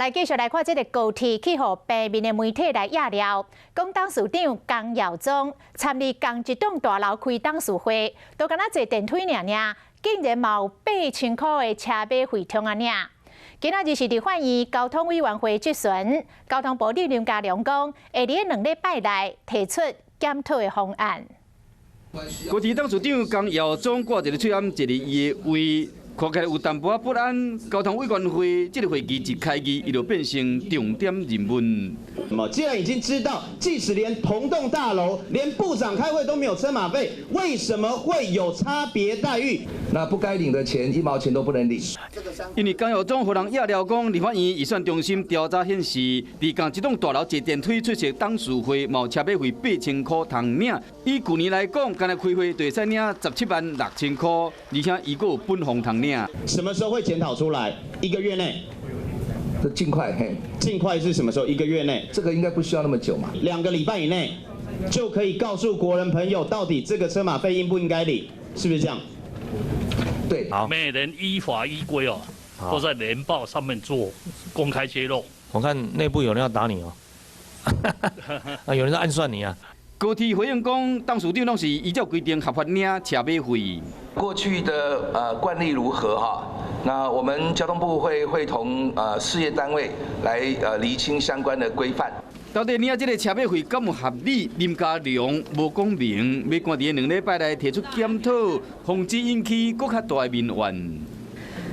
來繼續來看這个高鐵去予平面的媒體來掖料，講董事長江耀宗參與仝一棟大樓開董事會，都敢若坐電梯爾爾，竟然嘛有8000箍的車馬費通啊領。今仔日是佇法院交通委員會質詢，交通部長林佳龍講，會佇2禮拜內提出檢討的方案。高鐵董事長江耀宗掛一个喙罨，坐佇伊的位，看起來有淡薄仔不安。交通委員會這个會議一開議，伊就變成重點人物。那麼既然已經知道，即使連同棟大樓、連部長開會都沒有車馬費，為什麼會有差別待遇？那不該領的錢，一毛錢都不能領。因為江耀宗予人掖料講，立法院預算中心調查顯示，佇仝一棟大樓坐電梯出席董事會，嘛有車馬費8000箍通領。以舊年來講，干焦開會就會使領176,000箍，而且伊閣有分紅通領。什麼時候會檢討出來？一個月內？這盡快，嘿。盡快是什麼時候？一個月內？這個應該不需要那麼久嘛。2個禮拜以內就可以告訴國人朋友，到底這個車馬費應不應該領，是不是這樣？對，好，每人依法依規哦，都在年報上面做公開揭露。我看內部有人要打你哦，啊，有人在暗算你啊。高鐵回應講，董事長攏是依照規定合法領車馬費。過去的慣例如何哈？那我們交通部會會同事業單位來釐清相關的規範。到底領這个車馬費敢有合理？林佳龍無講明，欲趕佇2禮拜內提出檢討，防止引起閣較大的民怨。